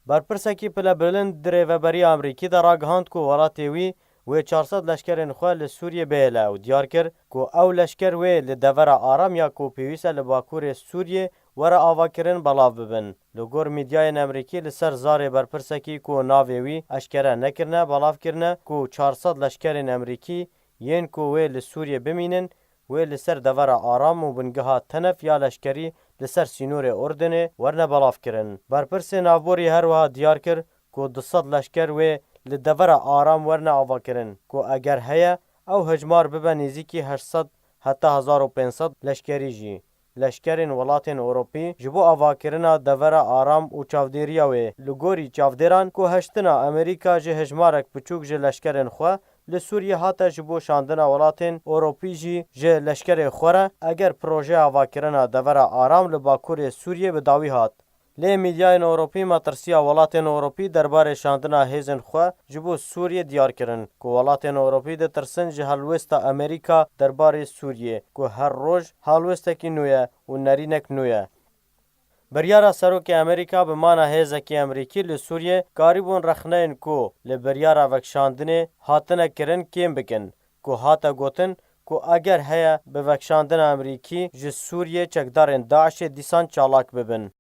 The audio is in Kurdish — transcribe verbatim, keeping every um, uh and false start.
Berpirsekî pilebilind di rêveberiya Amerîkî de ragihand ku welatê wî wê çar sed leşkerên xwe li Sûriyê bihêle û diyar kir ku ew leşker wê li devera aram ya ku pêwîst e li bakurê Sûriyê were avakirin belav bibin. Li gor mîdyayên Amerîkî li ser zarê berpirsekî ku navê wî eşkere nekirine, belav kirine ku çar sed leşkerên Amerîkî yên ku wê li Sûriyê bimînin, wê li ser devera aram û bingeha tenef ya leşkerî li ser sînorê Urdunê werine belavkirin. Berpirsê navborî her wiha diyar kir ku du sed leşker wê li devera aram werine avakirin ku eger heye, ew hejmar bibe nêzîkî heşt sed heta hezar û pênc sed leşkerî jî. Leşkerên welatên Ewropî ji bo avakirina devera aram û çavdêriya wê. Li gorî çavdêran ku hiştina Amerîka ji hejmarek biçûk ji leşkerên xwe li Sûriyê hate ji bo şandina welatên Ewropî jî ji leşkerê xwe re, eger projeya avakirina devera aram li bakurê Sûriyê bi dawî hat. Lê mîdyayên Ewropî metirsiya welatên Ewropî derbarê şandina hêzên xwe ji bo Sûriyê diyar kirin, ku welatên Ewropî ditirsin ji helwêsta Amerîka derbarê Sûriyê, ku her roj helwêstekî nû ye û nerînek nû ye. Biryara serokê Amerîka bi mana hêzekî Amerîkî li Sûriyê karîbûn rexneyên ku li biryara vekşandinê hatine kirin kêm bikin, ku hate gotin ku eger heye bi vekşandina Amerîkî ji Sûriyê çekdarên DAIŞê dîsan çalak bibin.